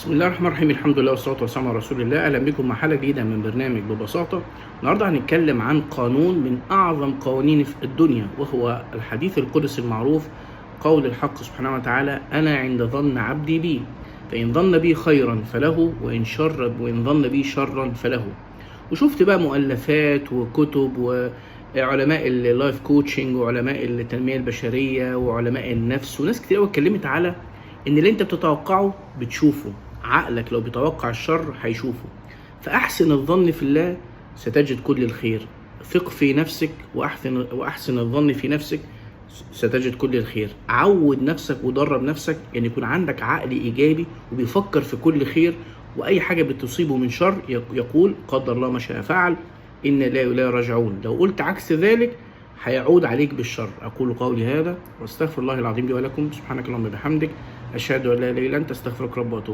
بسم الله الرحمن الرحيم، الحمد لله والصلاة والسلام على رسول الله. أهلا بكم مع حلقة جديدة من برنامج ببساطة. النهاردة هنتكلم عن قانون من أعظم قوانين في الدنيا، وهو الحديث القدسي المعروف، قول الحق سبحانه وتعالى: أنا عند ظن عبدي بي، فإن ظن بي خيرا فله، وإن ظن بي شرا فله. وشفت بقى مؤلفات وكتب وعلماء ال life coaching وعلماء التنمية البشرية وعلماء النفس وناس كتير قوي اتكلمت على ان اللي انت بتتوقعه بتشوفه. عقلك لو بيتوقع الشر هيشوفه. فاحسن الظن في الله ستجد كل الخير. ثق في نفسك واحسن الظن في نفسك ستجد كل الخير. عود نفسك ودرب نفسك ان يكون عندك عقل ايجابي وبيفكر في كل خير، واي حاجة بتصيبه من شر يقول قدر الله ما شاء فعل، إنا لله وإنا إليه راجعون. لو قلت عكس ذلك هيعود عليك بالشر. أقول قولي هذا واستغفر الله العظيم لي ولكم. سبحانك اللهم وبحمدك، أشهد أن لا إله إلا أنت، أستغفرك رب وأتوب.